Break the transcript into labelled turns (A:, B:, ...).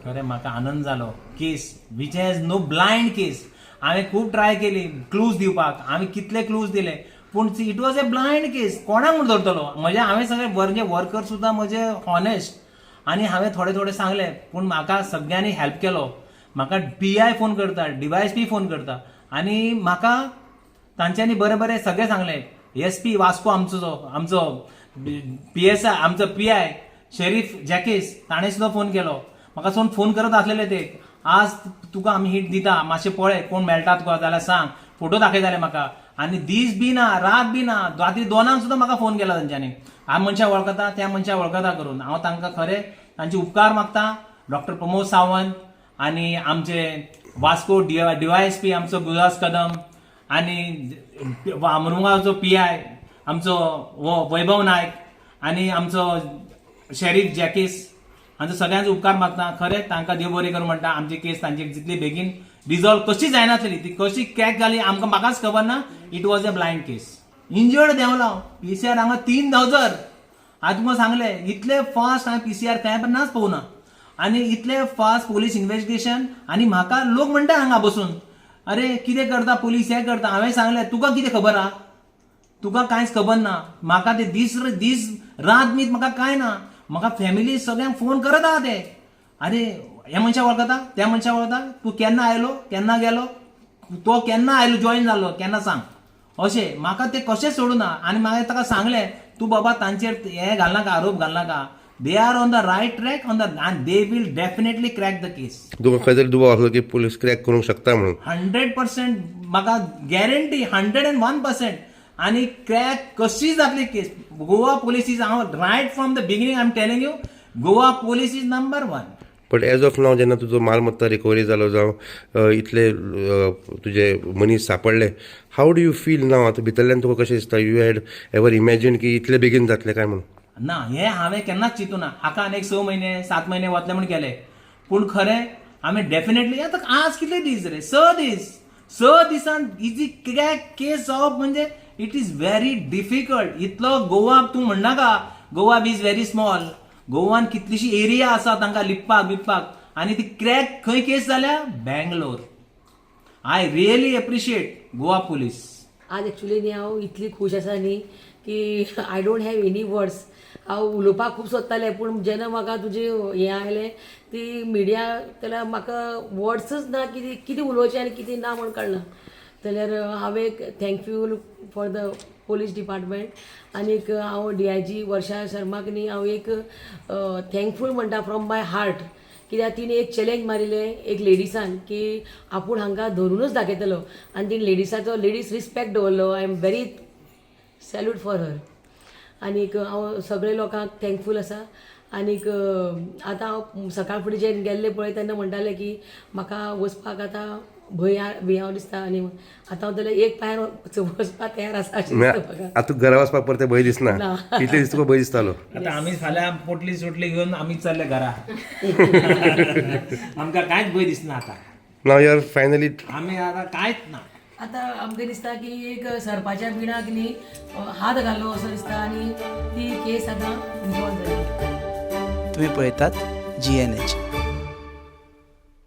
A: खरें म्हाका आनंद जालो. Case which has no blind case. हांवें खूब ट्राय केली क्लूज दिवपाक, आमी कितले क्लूज दिले, पूण it was a blind case. कोणाक म्हूण धरतलो? म्हजे हांवें सगळे म्हणजे वर्कर सुद्दां म्हजे हॉनेस्ट आनी हांवें थोडे थोडे सांगले, पूण म्हाका सगळ्यांनी हेल्प केलो. म्हाका पी I phone करता, डीवायएसपी फोन करता आनी म्हाका तांच्यांनी बरें बरें सगळें सांगलें. एस पी वास्को आमचो, जो आमचो पीएसआय, आमचो पीआय शेरीफ जॅकीस, ताणें सुद्दां फोन केलो म्हाका. सोन फोन करत आसलेले ते, आज तुका आमी हिट दिता, मातशें पळय, कोण मेळटा तुका जाल्यार सांग. फोटो दाखयताले म्हाका आनी दीस बी ना, रात बी ना, राती 2 कांक सुद्दां म्हाका फोन केला तांच्यांनी, ह्या मनशाक वळखता, त्या मनशाक वळखता करून. हांव तांकां खरें तांचे उपकार मागता. डॉक्टर प्रमोद सावंत आनी आमचे वास्को डीवायएसपी आमचो गुरुदास कदम आनी मुरमुगांवचो पीआय आमचो हो वैभव नायक आनी आमचो शेरीफ जॅकीस हांचो सगळ्यांचो उपकार मागता. खरें तांकां देव बरें करूं म्हणटा. आमची केस तांची जितली बेगीन रिजॉल्व कशी जायनासली, ती कशी क्रॅक जाली आमकां म्हाकाच खबर ना. It was a blind case. Injured देंवलो पीसीआर हांगा 3000. हांवें तुमकां सांगलें, इतले फास्ट हांवें पीसीआर खंय पण नाच पळोवना आनी इतले फास्ट पोलीस इन्व्हेस्टिगेशन. आनी म्हाका लोक म्हणटा हांगा बसून, अरे, कितें करता पोलीस, हें करता. हांवें सांगलें, तुका कितें खबर आहा? तुका कांयच खबर ना. म्हाका ते दीस दीस रात मीत म्हाका कांय ना. म्हाका फॅमिली सगळ्यांक फोन करत आहा ते, अरे, ह्या मनशाक वळखता, त्या मनशाक वळखता, तूं केन्ना आयलो, केन्ना गेलो, तो केन्ना आयलो, जॉईन जालो केन्ना सांग. अशें म्हाका ते कशेंच सोडूना. आनी मागीर ताका सांगलें, तूं बाबा तांचेर हें घालनाका, आरोप घालनाका. They are on the right track on the and they will definitely crack the case.
B: तुका खंय तरी दुबाव आसलो की पोलीस क्रॅक करूंक शकता म्हणून?
A: 100%. म्हाका गॅरंटी, 101%. आनी क्रॅक कशी जातली केस. गोवा पोलीस is, हांव right from the beginning I am telling you, Goa Police is number one.
B: But as of नाव, जेन्ना तुजो मालमत्ता रिकवरी जालो जावं इतले तुजे मनीस सापडले, how do you feel now? आतां भितरल्यान तुका कशें दिसता? You had ever imagine की इतले बेगीन जातले काय म्हणून?
A: ना, हे हांवें केन्नाच चिंतू ना. हाका आनी एक 6 म्हयने, 7 म्हयने वतले म्हूण केले, पूण खरें आमी डेफिनेटली आतां आज कितले दीस रे? 6 दीस. 6 दिसान इजी क्रॅक केस जावप म्हणजे it is very difficult. इतलो गोवा तूं म्हणनाका, Goa is very small. गोवान कितलीशी एरिया आसा तांकां लिपपाक बिपपाक. आनी ती क्रॅक खंय केस जाल्या? Bangalore. I really appreciate Goa Police.
C: आज एक्चुली न्ही हांव इतली खूश आसा न्ही की I don't have any words. हांव उलोवपाक खूब सोदतालें, पूण जेन्ना म्हाका तुजें हें आयलें ती मिडिया, जाल्यार म्हाका वर्ड्सच ना कितें कितें उलोवचें आनी कितें ना म्हण कळना. जाल्यार हांव एक thankful for the police department आनीक हांव डीआयजी वर्षा शर्माक न्ही हांव एक थँकफूल म्हणटा फ्रॉम my heart, कित्याक तिणें एक चॅलेंज मारिल्लें एक लेडिसान की आपूण हांकां धरुनूच दाखयतलो आनी तिणें लेडिसाचो लेडीज रिस्पेक्ट दवरलो. I am very salute for her. आनीक हांव सगळे लोकांक थँकफूल आसा. आनीक आतां हांव सकाळ फुडें जे गेल्ले पळय तेन्ना म्हणटाले की म्हाका वचपाक आतां भंय भियाव दिसता आनी आतां हांव जाल्यार एक पांयार वचपाक तयार आसा अशें दिसता म्हाका.
B: आतां तुका घरा वचपाक परतें भंय दिसना?
C: ना.
B: इतले दीस तुका भंय दिसतालो.
A: आता आमी फाल्यां पोटली सोटली घेवन आमी चल्ले घरा. आमकां कांयच भंय दिसना आतां.
B: नाव you are finally
A: आमी आतां कांयच ना.
C: आतां आमकां दिसता की एक सरपाच्या बिणाक न्ही हात घालो असो दिसता आनी ती केस आतां रिजॉल्व जाली.
D: तुम्ही पळयतात जीएनएच.